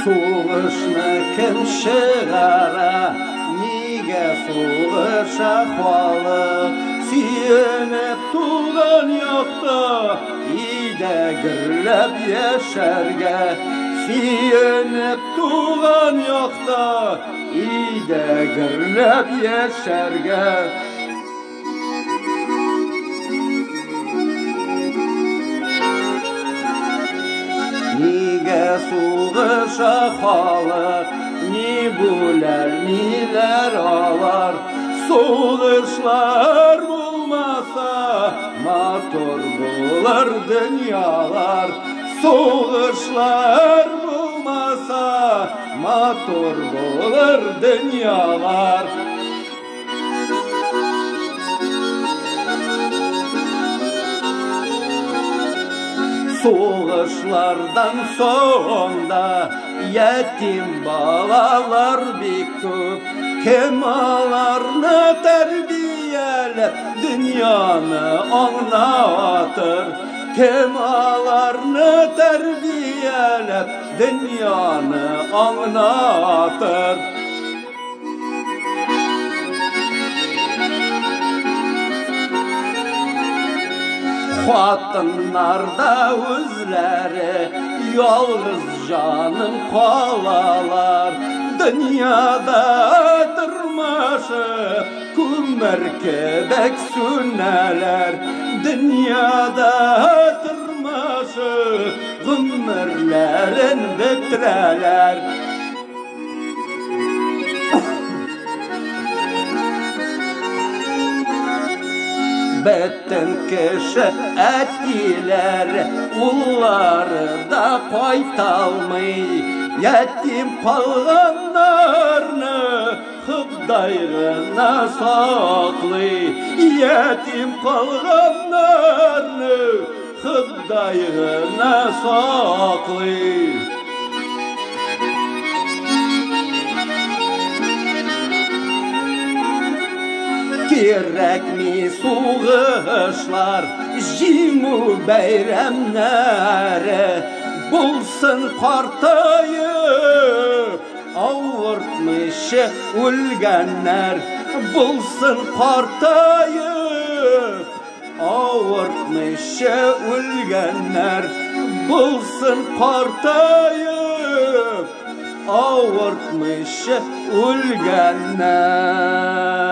Сугышны кем чыгара, нигә сугыша халык? Сөенеп туган якта, илдә гөрләп яшәргә. Сөенеп туган якта, илдә гөрләп яшәргә. Нигә сугыша халык, ни бүләр, ниләр алар? Сугышлар булмаса, матур булыр дөньялар. Сугышлар булмаса, матур булыр дөньялар. Сугышлардан соң да ятим балалар бик күп. Кем аларны тәрбияләп, дөньяны аңлатыр? Кем аларны тәрбияләп, дөньяны аңлатыр? Хатыннар да үзләре ялгыз җаным калалар. Дөньяда тормышып күмер кебек сүнәләр. Дөньяда тормышып гомерләрен бетерәләр. Бөтен кеше әтиләр, уллары да кайталмый. Ятим калганнарны Ходай гына саклый. Ятим калганнарны Ходай гына саклый. Кирәкми сугышлар, җиңү бәйрәмнәре. Булсын картаеп, авыртмыйча үлгәннәр. Булсын картаеп, авыртмыйча үлгәннәр. Булсын картаеп, авыртмыйча үлгәннәр.